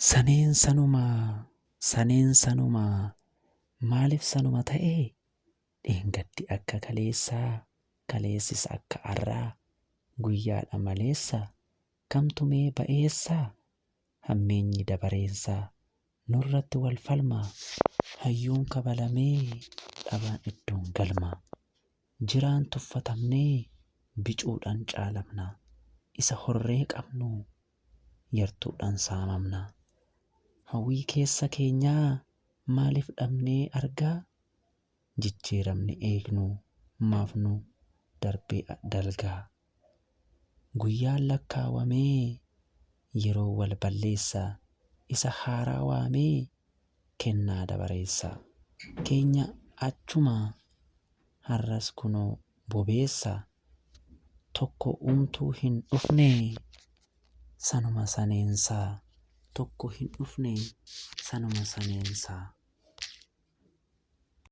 Saneen sanumaa, saneen sanumaa, maaliif sanuma ta'ee? Dheengaddi akka kaleessaa, kaleessis akka arraa, guyyaadha maleessa, kamtu mee ba'eessaa? Hammeenyi dabareensaa, nurratti wal falmaa, hayyuun kabalamee, dhabaan iddoon galmaa. Jiraan tuffatamnee, bicuudhaan caalamna, isa horree qabnu, yartuudhaan saamamna. Hawwii keessa keenyaa maaliif dhabnee argaa? Jijjiiramni eegnu maaf nu darbee dalgaa? Guyyaan lakkaawamee yeroo wal balleessa, isa haaraa waamee kennaa dabareessa. Keenya achuma har'as kunoo bobeessa, tokko umtuu hin dhufne sanuma saneensaa, tokko hin dhufne sanuma saneensaa.